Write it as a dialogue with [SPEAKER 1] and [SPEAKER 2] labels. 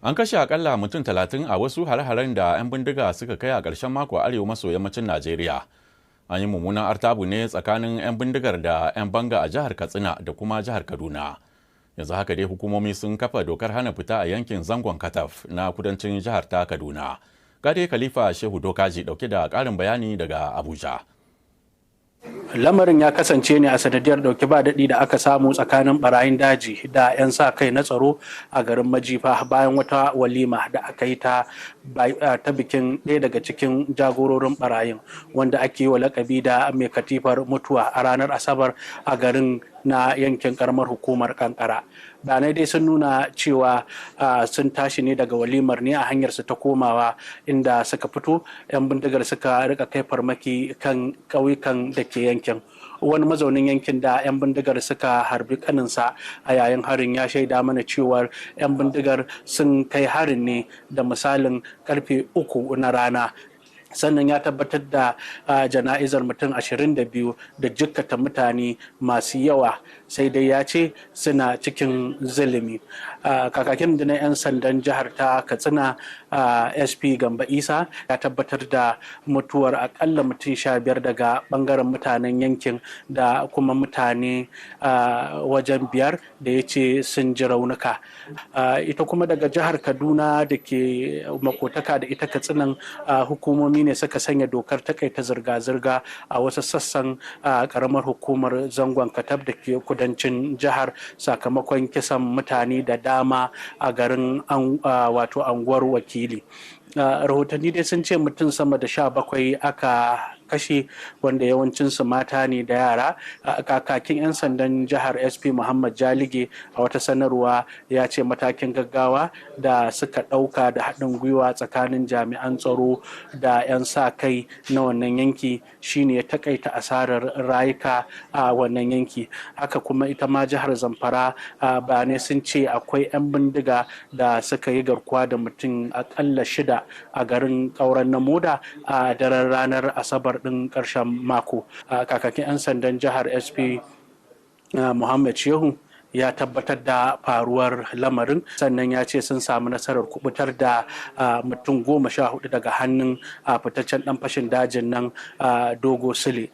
[SPEAKER 1] An kashe akalla mutum 30 a wasu hare-haren da 'yan bindiga suka kai a ƙarshen mako a arewa maso yammacin Najeriya. An yi mummunan artabu ne tsakanin 'yan bindigar da 'yan banga a jihar Katsina da kuma jihar Kaduna. Yanzu haka dai hukumomi sun kafa dokar hana fita a yankin Zangon Kataf na kudancin jihar ta Kaduna. Gade Khalifa Shehu Dokaji dauke da ƙarin bayani daga Abuja.
[SPEAKER 2] Lamarin ya kasance ne a sanadiyar dauki ba daɗi da aka samu tsakanin barayin daji da 'yan sa kai na tsaro a garin Majifa bayan wata walima da aka yi ta bikin ɗaya daga cikin jagororin barayin, wanda ake yi wa lakabi da Mai Katifar Mutuwa, a ranar Asabar a garin na yankin karamar hukumar Kankara. Bayanai dai sun nuna cewa sun tashi ne daga walimar ne, a hanyar su ta komawa inda suka fito, 'yan bindigar suka rika kai farmaki kan ƙauyukan da ke yankin. Wani mazaunin yankin da 'yan bindigar suka harbi kaninsa a yayin harin ya shaida mana cewar 'yan bindigar sun kai harin ne da misalin karfe 3 na rana. Sannan ya tabbatar da jana'izar mutum 22 da jikkata mutane masu yawa, sai dai ya ce suna cikin zulumi. Kakakin da na 'yan sandan jihar ta Katsina, SP Gamba Isa, ya tabbatar da mutuwar akalla mutum 15 daga bangaren mutanen yankin da kuma mutane wajen biyar da ya ce sun ji raunuka. Ita kuma daga jihar Kaduna da ke makotaka da ita Katsinan, hukumomi ne suka sanya dokar takaita zirga-zirga a wasu sassan karamar hukumar Zangon Katab da ke kudancin jihar, sakamakon kisan mutane da dama a garin, wato anguwar Wakili. Rahotanni dai sun ce mutum sama da 17 aka kashe, wanda yawancinsu mata ne da yara. Kakakin 'yan sandan jihar, SP Muhammad Jalige, a wata sanarwa ya ce matakin gaggawa da suka ɗauka da haɗin gwiwa tsakanin jami'an tsaro da 'yan sa kai na wannan yanki shine ya takaita asarar rayuka a wannan yanki. Haka kuma ita ma jihar Zamfara, bayanai sun ce akwai 'yan bindiga da suka yi garkuwa da mutum akalla shida a garin Kauran Namoda a daren ranar Asabar ɗin ƙarshen mako. Kakakin 'yan sandan jihar, SP Muhammad Shehu, ya tabbatar da faruwar lamarin, sannan ya ce sun samu nasarar kubutar da mutum 14 daga hannun fitaccen dan fashin dajin nan, Dogo Sule.